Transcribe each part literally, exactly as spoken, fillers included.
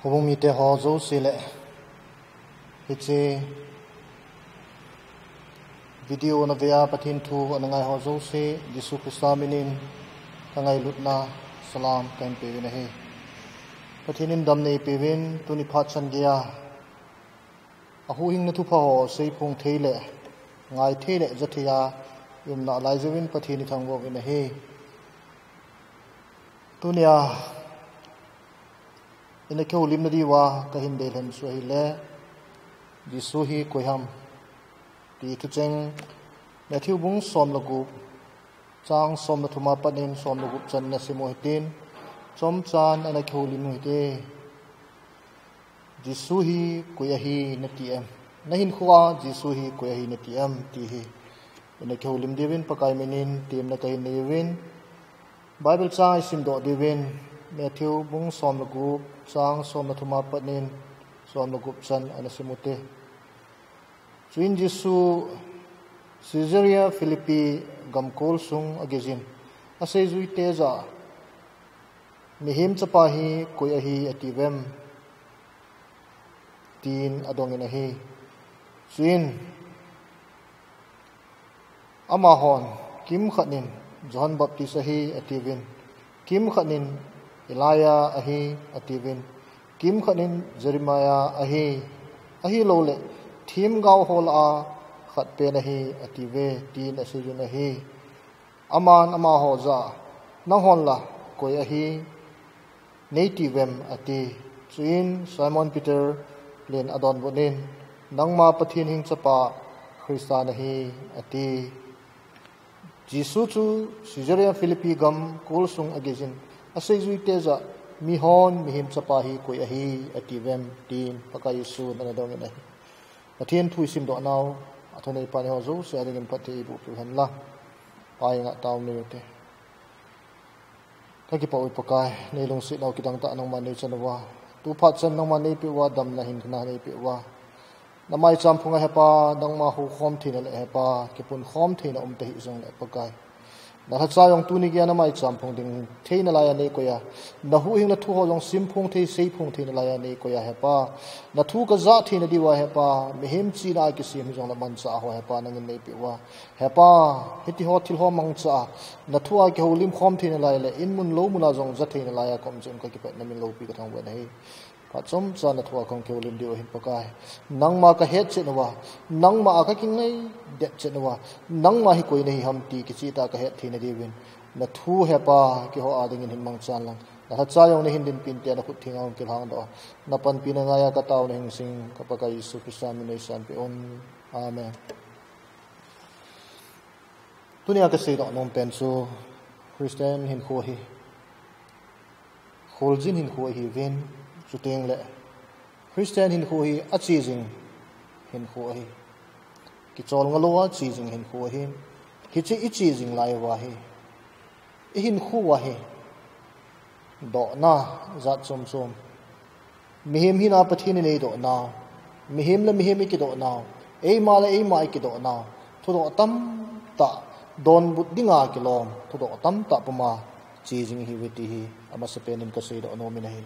Houbung mite ho jouse le hiche video na vea Pathen thu ana ngai ho jouse, Jesu Christa minin ka ngailutna salam kahin peuvin ahi. Pathen in dam neipeuvin, tuni phat chan geiya ahuhhingna thupha ho seiphong thei le ngai thei le ja thei a i umna lai jouvin Pathen i thangvah uvin ahi. Tunia ina kihoulimna diuva kahin deilhen chu ahile, Jesu hi koi ham ti thucheng Matthew bung som le gup, chang som le thum a pat in som le gup chan na sim u hitin, chomchan ana kihoulim u hite. Jesu hi koi ahi nati em? Na hinkhoa Jesu hi koi ahi nati em ti hi ina kihoulim diuvin Pakai minin temna kahin nei uvin, Bible chang i simdoh diuvin, Matthew bung som le gup, chang som le thum a pat in som le gup chan ana sim ute. Chuin Jesu Caesarea Philippi gamkol sung ageijin, aseijuite jah a, Mihem Chapa hi koi ahi ati uvem? tin adongin ahi. Chuin amahon, kimkhat in Johan Baptist ahi atiuvin, kimkhat in Elijah ahi atiuvin, kimkhat in Jeremiah ahi, ahilouleh themgao ho lah a khat pen ahi atiuve, tin aseijun ahi. Aman amaho jah a, nanghon la koi ahi neiti uvem ati. Chuin Simon Peter in adonbut in, nangma Pathen hing Chapa Christa nahi ati. Jesu chu Caesarea Philippi gamkol sung ageijin, aseijuite jah a, mihon Mihem Chapa hi koi ahi ati uvem, tin Pakai Jesun ana dongin ahi. Pathen thu i simdoh nau, athunei pha nei ho jouse a dingin Pathen in eiboh peh u hen lang. Pai nga tao nei ute. Ka kipah uve Pakai, nei lungset nau kidang tah nangman nei chan uva, tu phat chan nangman nei peh uva, damna hinkho nei peh uva, na maicham phunga he Pa, nangma houkhom theina le he Pa, kipunkhom theina um tahih jongle Pakai, na lhacha jong tuni geiya na maicham phong ding theina laiya nei koiya, na huhhingna thu ho jong simphong thei, seiphong theina laiya nei koiya he Pa. Na thu kajah theina diuva he Pa, mihem chihna a kisem hijongle manchah ho he Pa, nangin nei peh uva he Pa, hiti ho thil ho mangcha a, na thu a kihoulim khom theina lai le inmun lou mun a jong ja theina laiya ka um jeh un ka kipah in na min loupi ka thangvah in ahi. Phat chomcha na thu a kahung kihoulim diu ahin Pakai, nangma ka hetchet uva, nangma a ka kingaidetchet uva, nangma hi koi nahi ham ti kicheh tah a ka het theina diuvin, na thu he Pa, keiho a dingin hin mangchan lang, na lhacha jong nahin dinpin tia na khut thenga hung kilhangdoh a, na panpina ngaiya ka taona hinsing ka Pakai Jesu Christa min in nei sanpeh un. Amen. Tunia ka seidoh nom pen chu Christian hinkho hi kholjin hinkho ahiuvin, chuteng le Christian hinkho hi ache jing hinkho ahi. Kicholngah louva che jing hinkho ahi. Hiche i che jing lai uva hi, i hinkho uva hi dohna jat chom chom, mihem hina Pathen in eidoh nau, mihem le mihem i kidoh nau, eima le eima i kidoh nau, thudoh tamtah, donbut dinga kilom thudoh tamtah puma che jing ihiuve ti hi amasapen in ka seidoh nom in ahi.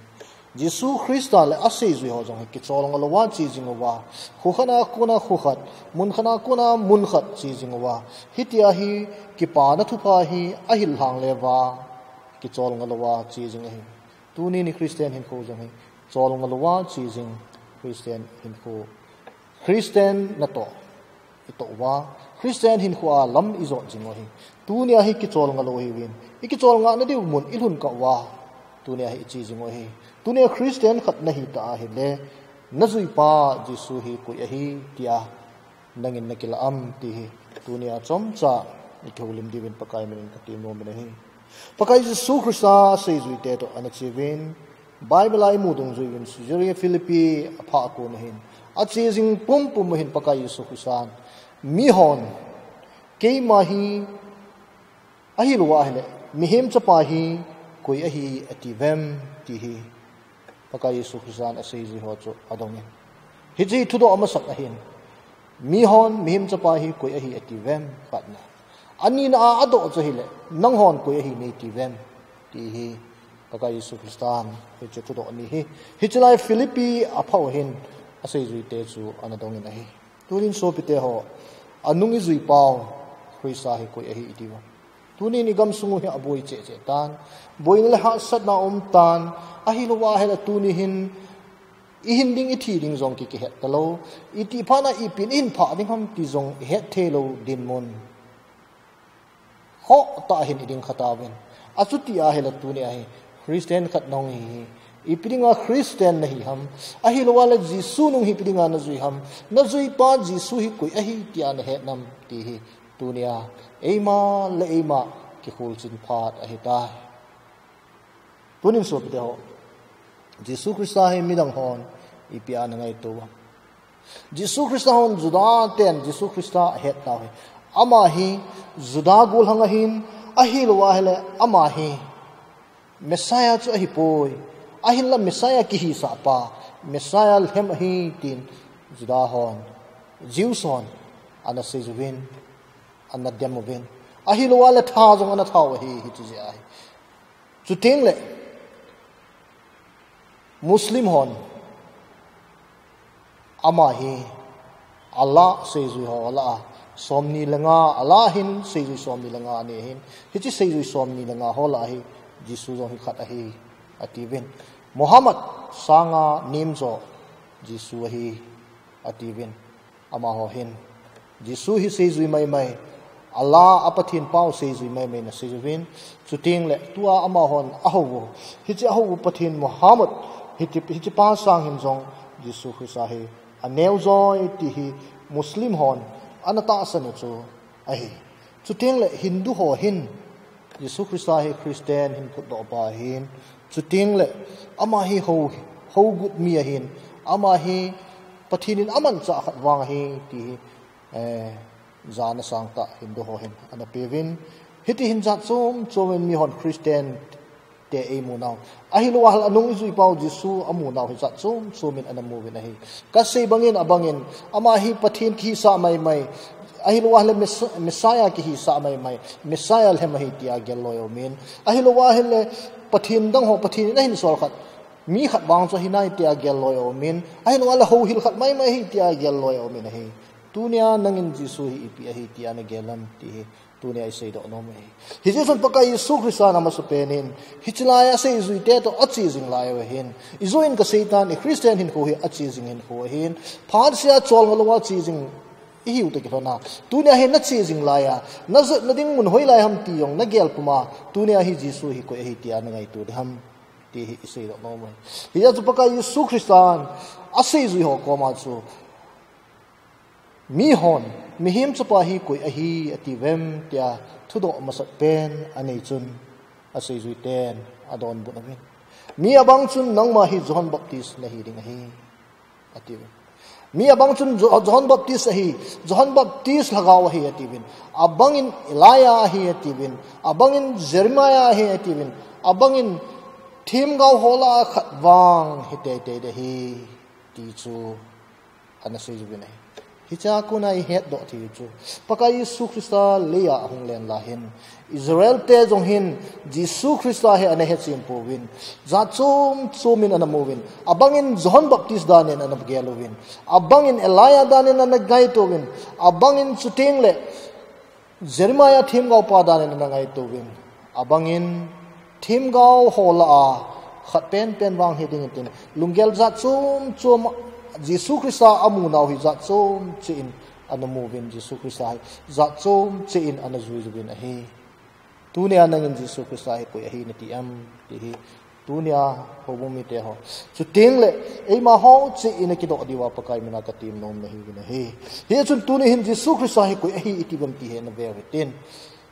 Jesu Christa le aseijui ho jong hi kicholngah louva che jing uva, khokhat a kona khokhat, munkhat a kona munkhat che jing uva, hitia hi kipana thupha hi ahil lhang leuva kicholngah louva che jing ahi. Tuni ni Christian hinkho jong hi cholngah louva che jing Christian hinkho, Christian natoh i toh uva, Christian hinkho a lam i jot jing u ahi. Tunia hi kicholngah lou ahiuvin, i kicholngahna diu mun i lhun kah uva, tunia hi i che jing u ahi. Tunia Christian khat na hita ahile, na juipa Jesu hi koi ahi tia nangin na kilah am ti hi tunia chomcha i kihoulim diuvin Pakai min in ka tem nom in ahi. Pakai Jesu Christa seijuite toh ana cheuvin, Bible a i mu dungjuiyin Caesarea Philippi aphah a kon ahin, ache jing pumpum u hin Pakai Jesu Christan, mihon keima hi ahil uva ahile, mihem chapa hi koi ahi atiuvem ti hi Pakai Jesu Christan aseijui ho chu adongin, hiche hi thudoh amasan ahin, mihon mihem chapa hi koi ahi atiuvem, khatna. Anina a adoh chu ahile, nanghon koi ahi neitiuvem ti hi Pakai Jesu Christan hiche thudoh ni hi, hiche lai Philippi a pha u hin aseijuite chu ana dongin ahi. Tunin sopite ho, anung ijui pau Christa hi koi ahi iti uva. Tunin igam sung u hi aboi cheh cheh tan, boina le hahsatna um tan, ahilouva ahile tuni hin ihin ding ithi ding jong ki kihet talou, itih phat na ipi in ihin phah ding ham ti jong ihet thei lou dinmun khoh tah hin iding kha tauvin. Achuti ahile tuni ahi, Christian khat nahung hi hi. Ipi dinga Christian nahi ham? Ahilouva le Jesu nung hi ipi dinga najui ham? Najui pa Jesu hi koi ahi tia nahet nam ti hi tunia eima le eima kikhulchin phat ahitai. Tunin sopite ho, Jesu Christa hi midang hon ipi a ana ngaito uva? Jesu Christa hon Juda ten Jesu Christa ahet tauve. Ama hi Juda gollhang ahin, ahilouva ahile ama hi Messiah chu ahipoi. Ahinla Messiah kihisah pa, Messiah lhem ahi tin Juda hon, Jews hon ana seijuin, ana dem uvin. Ahilouva le tha jong ana thau ahi, hiche jeh ahi. Chuteng le Muslim hon ama hi Allah seijui ho lah a somni le nga, Allah hin seijui somni le nga anei hin, hiche seijui somni le nga ho lah a hi Jesu jong hi khat ahi atiuvin. Muhammad sanga nemjo Jesu ahi atiuvin. Amaho hin Jesu hi seijui maimai, Allah a Pathen pau seijui maimai ana seijuin. Chuteng le tua amahon ahou u, hiche ahou u Pathen Muhammad, hiche, hiche pa sang hin jong Jesu Christa hi aneo joi ti hi Muslim hon ana tahsan u chu ahi. Chuteng le Hindu ho hin Jesu Christa hi Christian hin phutdoh pa ahin. Chuteng le ama hi hou, hou gut mi ahin. Ama hi Pathen in amanchah khat vang ahi ti hi, eh, jana sangtah Hindu ho hin ana peuvin. Hiti hin jat chom chom in mi hon Christian te eimu nau, ahilouva ahile anung ijui pau Jesu amu nau hi jat chom chom in ana mu uvin ahi. Kasei bangin abangin ama hi Pathen kihisah maimai, ahilouva ahile Mes-, Messiah kihisah maimai, Messiah lhem ahi tia gel loi aumin. Ahilouva ahile Pathen dang ho Pathen in ahin sol khat, mi khat vang chu ahi nai tia gel loi aumin. Ahilouva ahile houhil khat maimai ahi tia gel loi aumin ahi. Tunia nangin Jesu hi ipi ahi tia nagel am ti hi tunia iseidoh nom u ahi. Hijeh chun Pakai Jesu Christa in amasapen in hiche lai a aseijuite toh ache jing lai u ahin. Ijou in kasei tan, i Christian hinkho hi ache jing hinkho ahin. Phatseh a cholngah louva che jing ihiu toh kilhon a, tunia hi nache jing lai a, najotna ding mun hoilai ham ti jong nagel puma, tunia hi Jesu hi koi ahi tia nangaito ding ham ti hi iseidoh nom u ahi. Hijeh chun Pakai Jesu Christa in aseijui ho koma chu, mi hon, Mihem Chapa hi koi ahi atiuvem tia thudoh masat pen anei chun, aseijuiten adonbut uvin, mi abang chun nangma hi Johan Baptist nahi ding ahi atiuvin. Mi abang chun Jo-, Johan Baptist ahi, Johan Baptist lhagao ahi atiuvin. Abangin Elijah ahi atiuvin. Abangin Jeremiah ahi atiuvin. Abangin themgao ho lah a khat vang hi teitei ding ahi ti chu ana seijuin ahi. Hichea kona ihetdoh thei u chu, Pakai Jesu Christa leiya ahung len lai hin, Israel te jong hin Jesu Christa hi ana hechen pouvin, jat chom chom in ana mu uvin, abangin Johan Baptist dan in ana gel uvin, abangin Elijah dan in ana ngaito uvin, abangin chuteng le Jeremiah themgao pa dan in ana ngaito uvin, abangin themgao ho lah a khat penpen vang hi ding in tin, lunggel jat chom chom, Jesu Christa amu nau hi jat chom cheh in ana mu uvin, Jesu Christa hi jat chom cheh in ana jui uvin ahi. Tunia nangin Jesu Christa hi koi ahi nati em ti hi tunia houbung mite ho, chuteng le eima ho cheh in akidoh diuva Pakai mina katem nom nahiuvin ahi. Hichun tuni hin Jesu Christa hi koi ahi iti uvam ti hi nave uhitin.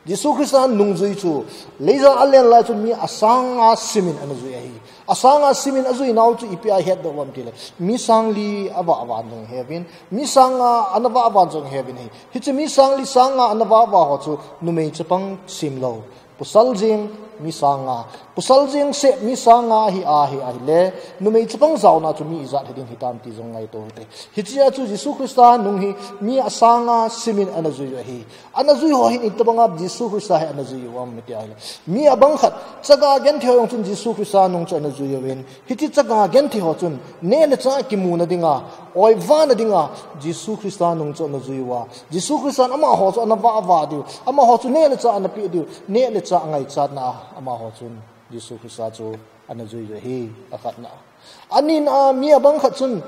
Jesu Christa nungjui chu, leiya alen lai chun mi asanga simin ana jui ahi. Asanga simin ajui nau chu ipi a ihetdoh uvam tile, mi sangli avah van jong heuvin, mi sanga ana vah van jong heuvin ahi. Hiche mi sangli sanga ana vah va ho chu numei chapang semlou, pasal jeng, mi sang nga, pasal jeng seh mi sang nga hi ahi, ahile, numei chapang jaona chu mi ijat hiding hitam ti jong ngaito hite. Hichea chu Jesu Christa nung hi mi asang nga simin ana jui u ahi. Ana jui ho hin itobanga Jesu Christa hi ana jui u ham iti ahile, mi abang khat chaga genthei ho jong chun Jesu Christa nung chu ana jui uvin, hiche chaga genthei ho chun neh le chah kimuna dinga, oivana dinga Jesu Christa nung chu ana jui uva, Jesu Christan amaho chu ana vah vah diu, amaho chu neh le chah ana peh diu, neh le chah ngaichatna a amaho chun Jesu Christa chu ana jui u ahi, akhatna. Anina a mi abang khat chun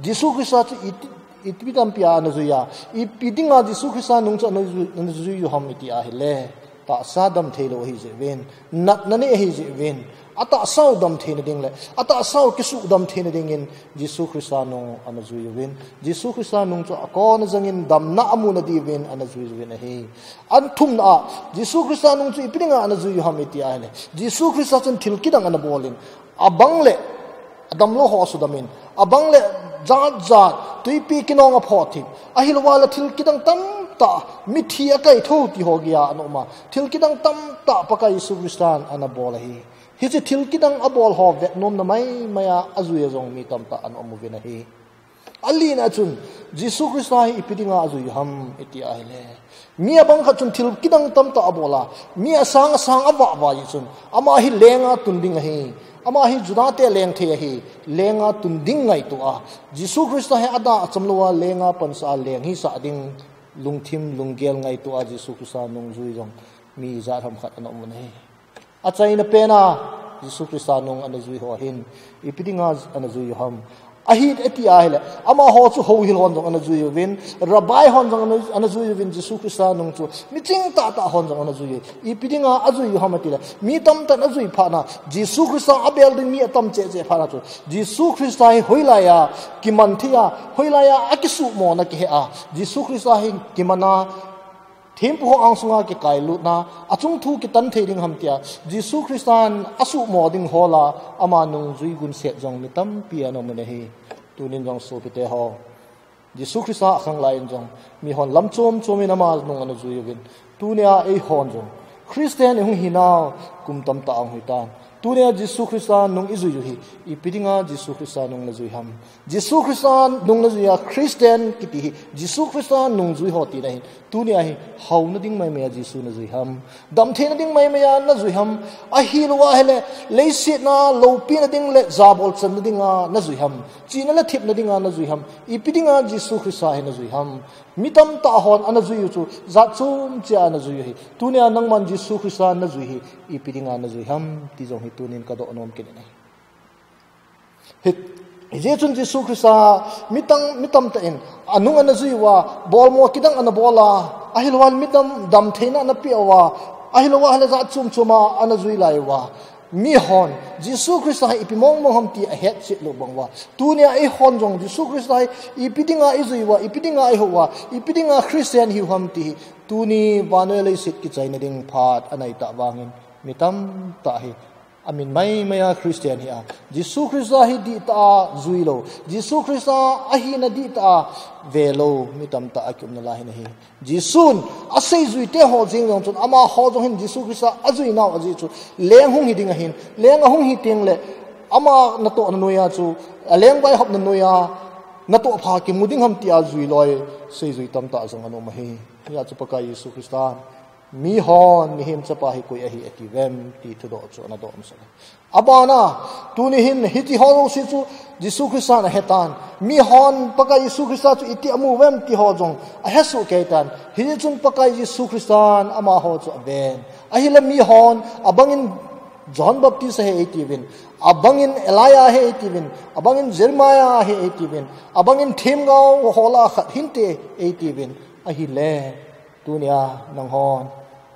Jesu Christa chu iti, iti tampi a ana jui a, ipi dinga Jesu Christa nung chu ana jui, ana jui u ham iti ahile, tahsa damthei lou ahi jeh uvin, natna nei ahi jeh uvin, atahsau damtheina ding le atahsau kisuhdam theina dingin Jesu Christa nung ana jui uvin, Jesu Christa nung chu akona jangin damna amuna diuvin ana jui uvin ahi. Athumna a, Jesu Christa nung chu ipi dinga ana jui u ham iti ahile, Jesu Christa chun thil kidang ana bolin, abang le adamlou ho asudamin, abang le jat jat twipi kinong aphoh thip, ahilouva le thil kidang tamtah, mithi akaitho ti ho geiya ana um a, thil kidang tamtah Pakai Jesu Christan ana bol ahi. Hiche thil kidang abol ho vetnomna maimai a ajui a jong mi tamtah ana um uvin ahi. Alina chun, Jesu Christa hi ipi dinga ajui u ham iti ahile, mi abang khat chun thil kidang tamtah abol a, mi asang asang avah vah jeh chun, ama hi lenga tun ding ahi, ama hi Judate lengthei ahi, lenga tun ding ngaito a, Jesu Christa hi ada achamlouva lenga pansah a leng hisah ding lungthim lunggel ngaito a Jesu Christa nung jui jong mi ijat ham khat ana um u ahi. Achaina pena, Jesu Christa nung ana jui ho hin ipi dinga ana jui u ham, ahi iti ahile, amaho chu houhil hon jong ana jui uvin, rabbi hon jong ana, ana jui uvin, Jesu Christa nung chu miching tahtah hon jong ana jui u, ipi dinga ajui u ham atile, mi tamtah in ajui phatna, Jesu Christa abel ding mi atam cheh cheh phatna chu, Jesu Christa hi hoilaiya kiman thei a, hoilaiya akisuhmona kihe a, Jesu Christa hi kimana, thempu ho angsunga kikailutna, achung thu kitan thei ding ham tia Jesu Christan asuhmo ding hola, ama nungjui gunset jong mi tampi ana um u ahi. Tunin jong sopite ho, Jesu Christa akhang laiyin jong mihon lam chom chomin ama nung ana jui uvin, tunia eihon jong Christian ihung hinau kum tamtah ahung hitan, tunia Jesu Christa nung ijui u hi ipi dinga Jesu Christa nung najui ham? Jesu Christa nung najuiya Christian kiti hi Jesu Christa nungjui ho tina ahin, tunia hi haona ding maimaiya Jesu najui ham? Damtheina ding maimaiya najui ham? Ahilouva ahile, leiset a loupina ding le jabol channa dinga najui ham? Chihna le thepna dinga najui ham? Ipi dinga Jesu Christa hi najui ham? Mi tamtah hon ana jui u chu jat chom cheh a ana jui u ahi. Tunia nangman Jesu Christa najui hi ipi dinga najui ham ti jong hi tunin kadoh nom kit in ahi. Hi, hijeh chun Jesu Christa mi tam, mi tamtah in anung ana jui uva, bolmo kidang ana bol a, ahilouva mi dam, damtheina ana peh uva, ahilouva ahile jat chom chom a ana jui lai uva, mihon Jesu Christa hi ipi mong mong ham ti ahetchet lou bang uva, tunia eihon jong Jesu Christa hi ipi dinga ijui uva, ipi dinga ihou uva, ipi dinga Christian ihiu ham ti hi tuni vannoi leiset kichaina ding phat anai tah vangin mi tamtah hi amin maimaiya Christian hi a, Jesu Christa hi dihtah a jui lou, Jesu Christa ahina dihtah a ve lou mi tamtah akium nalai ahi. Jesun aseijuite ho jeng jong chun amaho jong hin Jesu Christa ajui nau ajeh chu leng hung hi ding ahin, leng ahung hi tengle ama natohna noiya chu, aleng vaihopna noiya natoh pha kimu ding ham tia jui loi seijui tamtah jong ana um ahi. Hijeh chun Pakai Jesu Christan, mihon Mihem Chapa hi koi ahi ati uvem ti thudoh chu ana doh masah e. Abana, tuni hin hiti ho jouse chu Jesu Christan ahetan, mihon Pakai Jesu Christa chu iti amu uvem ti ho jong ahesoh keitan. Hijeh chun Pakai Jesu Christan amaho chu aven, ahile mihon abangin John Baptist ahi eitiuvin, abangin Elijah ahi eitiuvin, abangin Jeremiah ahi eitiuvin, abangin themgao ho lah a khat hinte eitiuvin, ahile tunia nanghon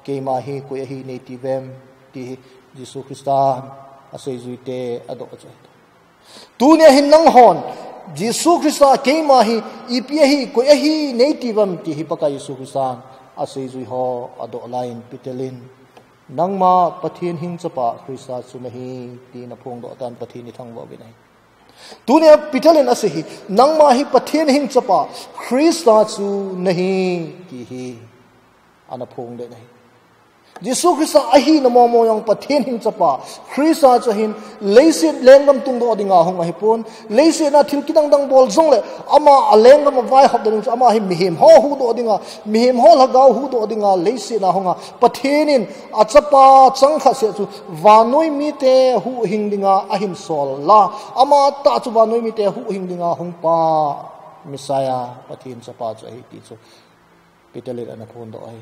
keima hi koi ahi neiti uvem ti hi Jesu Christan aseijuite adoh chu ahi. Tunia hin nanghon Jesu Christa keima hi ipi ahi, koi ahi neiti uvem ti hi Pakai Jesu Christan aseijui ho adoh laiyin Peter in, nangma Pathen hing chapa Christa chu nahi, tin aphongdoh tan, Pathen ithangvah uvin ahi. Tunia Peter in asei hi, nangma hi Pathen hing chapa Christa chu nahi, ti hi ana phongdoh in ahi. Jesu Christa ahina mong mong jong Pathen hing chapa, Christa chu ahin, leiset lenggam tungdoh dinga hung ahipon, leiset a thil kidang dang bol jongle, ama a lenggam a vaihop ding chu, ama hi mihem ho huhdoh dinga, mihem ho lhagao huhdoh dinga, leiset a hunga, Pathen in achapa changkhat seh chu, vannoi mite huhhing dinga ahin sol a, ama tah chu vannoi mite huhhing dinga hung pa, Messiah, Pathen chapa chu ahi ti chu. Peter in ana phondoh ahi.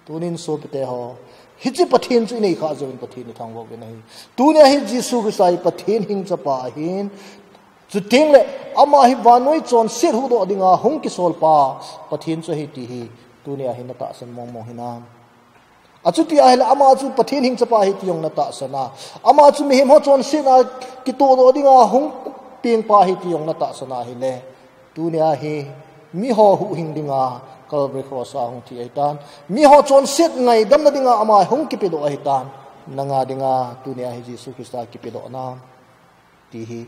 Tunin sopite ho, hiche Pathen chu inei khah jeh uvin Pathen ithangvah uvin ahi. Tunia hi Jesu Christa hi Pathen hing chapa ahin. Chuteng le, ama hi vannoi chonset huhdoh dinga hung kisol pa Pathen chu ahi ti hi. Tunia hi natahsan mong mong hinam. Achuti ahile, ama chu Pathen hing chapa ahi ti jong natahsan a. Ama chu mihem ho chonset a kitohdoh dinga hung peng pa ahi ti jong natahsan ahile. Tunia hi, miho huhhing dinga Calvary Cross a hung thi ahitan. Miho chonset ngaidamna dinga ama hung kipedoh ahitan. Nanga dinga, tunia hi Jesu Christa kipedoh na. Ti hi,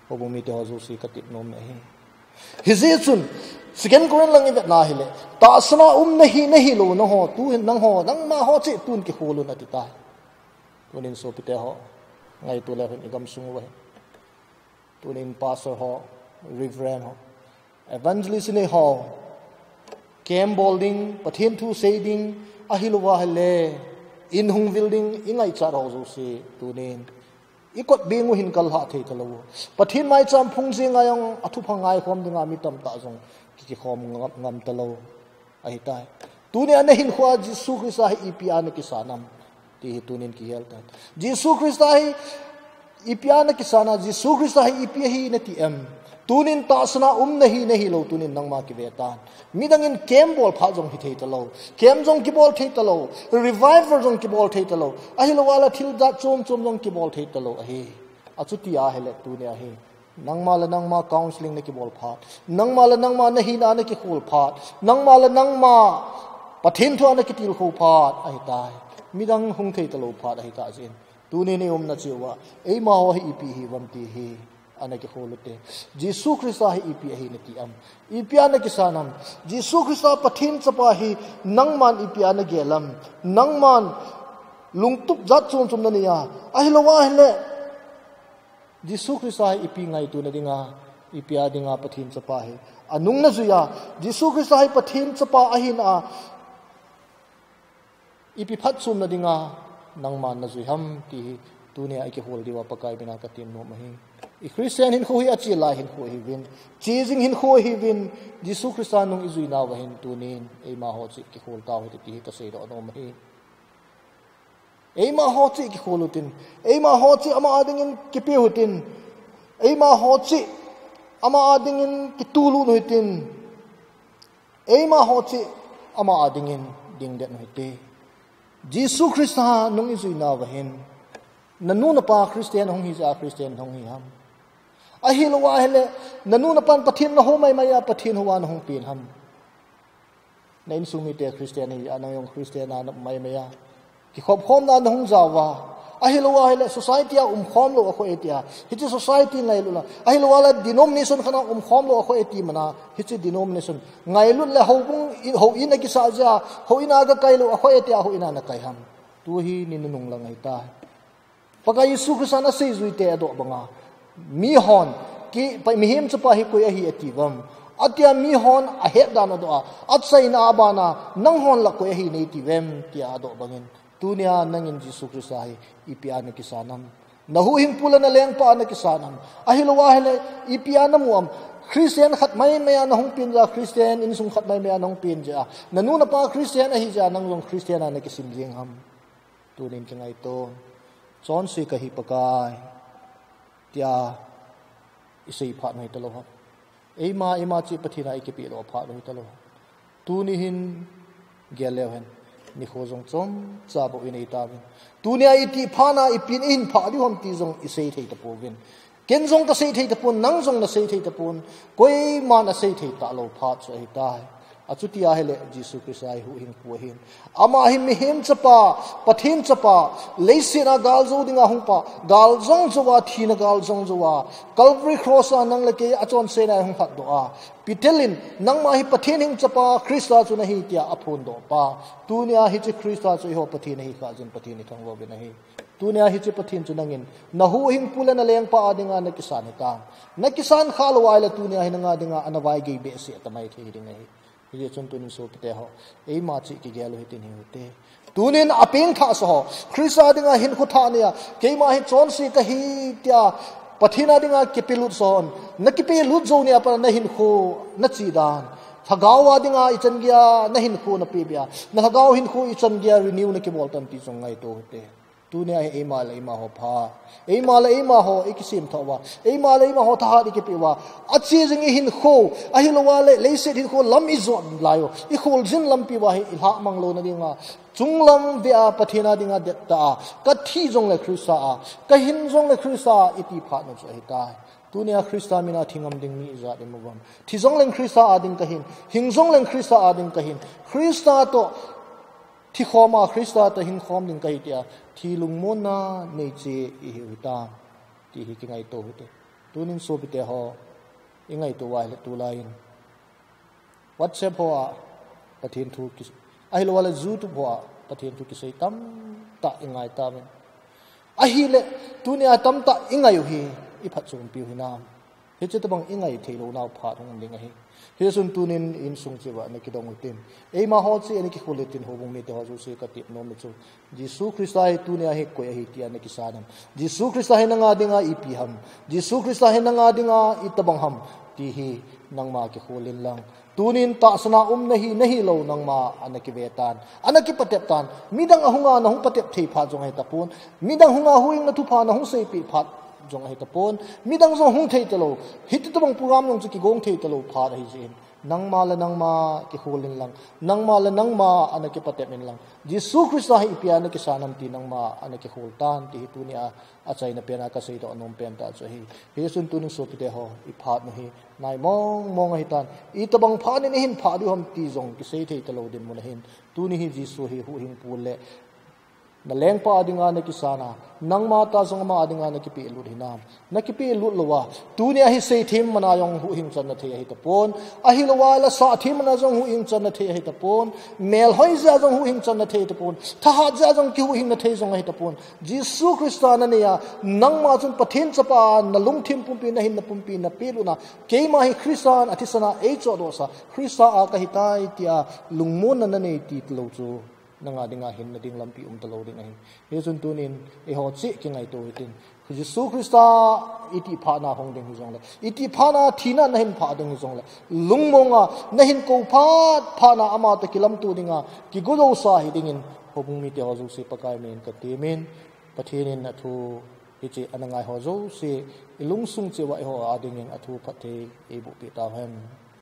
houbung mite ho jouse katep nom ahi. Hijeh chun, Second Corinth lang ivet na hile, tahsan a um nahi, nahilou, nangho, tu hin nangho, nangma ho cheh tun kikhol un ati tai. Tunin sopite ho, ngaito leu hen igam sung uva hi. Tunin pastor ho, reverend ho, evangelist nei ho, camp bol ding, Pathen thu sei ding, ahilou ahile, in hung vil ding, ingaichat ho jouse, tunin. Ikot beng u hin kalhah thei talou. Pathen maicham phung jenga jong athupha ngaikhom dinga mi tamtah jong ki, kikhom ngam, ngam talou. Ahitai. Tunia nahinkhoa Jesu Christa hi ipi a nakisan am. Ti hi tunin kigel tan. Jesu Christa hi ipi a nakisan a, Jesu Christa hi ipi ahi nati em. Tunin tahsan a um nahi, nahilou, tunin nangma kive tan. Midang in camp bol phat jong hithei talou. Camp jong kibol thei talou. Revival jong kibol thei talou. Ahilou ahile thil jat chom chom jong kibol thei talou ahi. Achuti ahile tunia hi. Nangma le nangma counseling nakibol phat. Nangma le nangma nahina nakikhol phat. Nangma le nangma Pathen thu a nakitilkhou phat. Ahitai. Midang hung thei talou phat ahitah jeh in. Tunin iumna cheh uva, eima ho hi ipi hiuvam ti hi, ana kikhol ute. Jesu Christa hi ipi ahi nati am. Ipi a nakisan am. Jesu Christa Pathen chapa hi nangman ipi a nagel am. Nangman lungtup jat chom chom nanei a. Ahilou ahile. Jesu Christa hi ipi ngaito na dinga, ipi a dinga Pathen chapa hi. Anung najui a. Jesu Christa hi Pathen chapa ahina a. Ipi phatchomna dinga nangman najui ham ti hi tunia ikihol diuva Pakai mina katem nom ahi. I Christian hinkho hi achela hinkho ahiuvin, chejing hinkho ahiuvin, Jesu Christa nung ijuinauva hin tunin eima ho cheh kihol tau hite ti hi kaseidoh nom ahi. Eima ho cheh kihol utin, eima ho cheh ama a dingin kipe utin, eima ho cheh ama a dingin kitulun utin, eima ho cheh ama a dingin dingdet u hite. Jesu Christa nung ijuinauva hin, nanu napa Christian hung hijeh a Christian hung hi ham. Ahilou ahile, nanu napan Pathen nahou maimai a Pathen houva nahung pen ham. Na insung mite Christian hijeh a nang jong Christian a naum maimai a. Kikhopkhomna nahung jaova. Ahilou ahile society a umkhom lou akhoh e tia. Hiche society ngailut la. Ahilou ahile denomination khat a umkhom lou akhoh e ti mana. Hiche denomination. Ngailut le houbung, houin akisah jeh a. Houin a kakai lou akhoh e tia houin a nakai ham. Tu hi ni nunung lang ahitai. Pakai Jesu Christa in aseijuite adoh banga. Mihon, ki, pa, mihem chapa hi koi ahi atiuvem. Atia mihon ahet dan adoh a. Achaina abana, nanghon la koi ahi neitiuvem, tia adoh bangin. Tunia nangin Jesu Christa hi ipi a nakisan am. Nahuhhingpu le nalengpa a nakisan am. Ahilou ahile ipi a namu am. Christian khat maimai a nahung pen jeh a, Christian insung khat maimai a nahung pen jeh a. Nanu napa Christian ahijeh a nang jong Christian a nakisim jeng ham. Tunin kingaito. Chonse kahi Pakai. Tia isei phat u hitalou ham. Eima, eima cheh Pathen a ikipehdoh phat u hitalou ham. Tuni hin gel leu hen. Nikho jong chomcha bou inei tauvin. Tunia itih phat na ipi in ihin phah diu ham ti jong isei thei tapouvin. Ken jong kasei thei tapon, nang jong nasei thei tapon. Koiman asei thei talou phat chu ahitai. Achuti ahile Jesu Christa hi huhhingpu ahin. Ama hi mihem chapa, Pathen chapa, leiset a gal jou dinga hungpa, gal jong jouva, thina gal jong jouva, Calvary Cross a nang le kei achonsetna a hung lhatdoh a, Peter in, nangma hi Pathen hing chapa Christa chu nahi tia aphondoh pa. Tunia hiche Christa chu eiho Pathen ahi kha jin Pathen ithangvah uvin ahi. Tunia hiche Pathen chu nangin, nahuhhingpu le nalengpa a dinga nakisan hitam. Nakisan khah lou ahile tunia hi nanga dinga ana vaigei behseh tamai thei ding ahi. Hijeh chun tunin sopite ho, eima cheh kigel u hitin hiu hite. Tunin apengthahsa ho, Christa dinga hinkho thah neiya, keima hi chonse kahi tia, Pathen a dinga kipelutsa hon, nakipelut jou nia pat nahinkho nachih dan, lhagao a dinga ichan geiya nahinkho napehbeh a, nalhagao hinkho ichan geiya renew nakibol tam ti jong ngaito u hite. Tunia hi eima le eima ho pha, eima le eima ho ikisem thah uva, eima le eima ho thahat ikipeh uva, ache jing ihinkho, ahilouva le leiset hinkho lam ijot lai u, ikholjin lampi uva hi ilhahmang louna dinga, chunglam vea Pathen a dinga dettah a, kathi jongle Christa a, kahin jongle Christa a iti phatna chu ahitai. Tunia Christa mina thi ngam ding mi ijat imu uvem? Thi jongleng Christa a ding kahin, hing jongleng Christa a ding kahin, Christa toh thikhom a, Christa toh hingkhom ding kahi tia, thi lungmonna neicheh ihiu hitam, ti hi kingaito u hite. Tunin sopite ho, ingaito uva ahile tulaiyin WhatsApp hoa Pathen thu ki, ahilouva le YouTube hoa Pathen thu kisei tamtah ingai tauvin. Ahile, tunia tamtah ingai u hi, iphatchompiu hinam? Hiche tobang ingai theilounau phat hung um ding ahi. Hichun tunin insung cheh uva nakidong u hitin, eimaho cheh a nakikhol u hitin, houbung mite ho jouse katep nom u chu, Jesu Christa hi tunia hi koi ahi tia nakisan ham? Jesu Christa hi nanga dinga ipi ham? Jesu Christa hi nanga dinga itobang ham? Ti hi nangma kikhol inlang, tunin tahsan a um nahi nahilou nangma ana kive tan, ana kipatep tan. Midang ahunga nahung patep thei phat jong ahitapon, midang hunga huhhingna thupha nahung seipeh phat jong ahitapon, midang jong hung thei talou, hiti tobang program jong chu kigong thei talou phat ahijeh in, nangma le nangma kikhol inlang, nangma le nangma ana kipatep inlang, Jesu Christa hi ipia nakisan ham ti nangma ana kikhol tan, ti hi tunia achaina pena kaseidoh nom pentah chu ahi. Hichun tunin sopite ho, iphatnu hi nai mong mong ahitan, itobang phatnin ihin phah diu ham ti jong kisei thei talou dinmun ahin, tuni hi Jesu hi huhhingpu le nalengpa a dinga nakisan a, nangma tah jong ama a dinga nakipehlut hinam? Nakipehlut louva, tunia hi seithem mana jong huhhing channa thei ahitapon, ahilouva le sahthem mana jong huhhing channa thei ahitapon, melhoi jeh a jong huhhing channa thei ahitapon, thahat jeh a jong kihuhhingna thei jong ahitapon, Jesu Christa nanei a, nangma chun Pathen chapa a nalungthim pumpi, nahinna pumpi napehlut na, keima hi Christan athisan a eichohdohsa, Christa a kahitai tia lungmonna nanei tilou chu, nanga dinga hinna ding lampi um talou ding ahi. Hichun tunin eiho cheh kingaito u hitin, Jesu Christa itih phatna hung ding hijongle, itih phatna thina nahin phah ding hijongle, lungmonga nahin kou phat phatna ama toh kilamto dinga kigodosa hidingin, houbung mite ho jouse Pakai min in katemin, Pathen in athu hiche ana ngai ho jouse ilungsung cheh uva eiho a dingin athu phatthei eiboh peh tauhen.